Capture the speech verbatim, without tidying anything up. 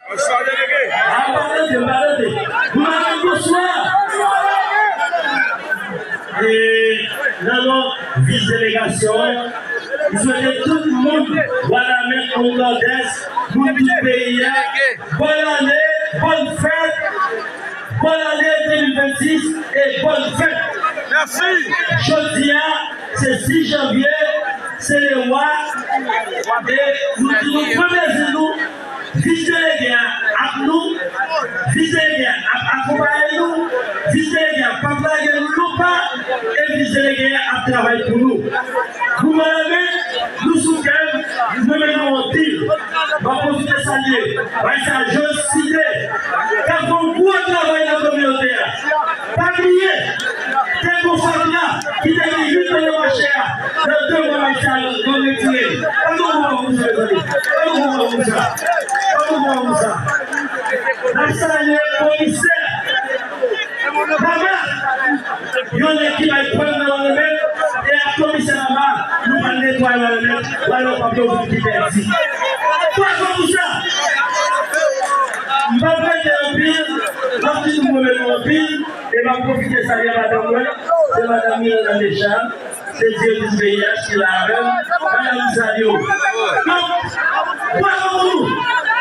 Apa tande, apa tande. Madanm, bonswa. E nan non vis delegasyon an, m swete tout moun Wanament, Nòdès, moun tout peyi a, bòn ane, bòn fèt, bòn ane de mil vennsis e bòn fèt. Mèsi. Jodi a, se sis janvye, se le wa, e nou di nou pran plezi nou. Vis delege a ap nou, vis delege a ap akonpaye nou, vis delege a p ap lage nou non pa, e vis delege a ap travay pou nou. Pou Wanament, nou sou kè m, nou renmen nou anpil. M ap pwofite salye Bay Sa Joside, k ap fè yon gwo travay nan kominote a. Pa bliye, te gon fatra ki te gen uit an nan mache a. Nan de mwa, Bay Sa, nou retire l. Ann nou pran pou sa, mezanmi. Ann nou pran pou sa. Ann nou pran pou sa. N ap salye komisè Mama. Yon nèg ki bay pwen nan Wanament, e ak komisè Mama, nou pral netwaye Wanament. Wanament p ap yon vil ki pèdi. Bravo pou sa. M p ap rete anpil, m ap di nou mwen menm anpil, e m ap pwofite salye madanm mwen, se madanm Miranda Deschamps, se direktris V I H ki la avè m, madanm m salye w. Donk, bravo pou nou.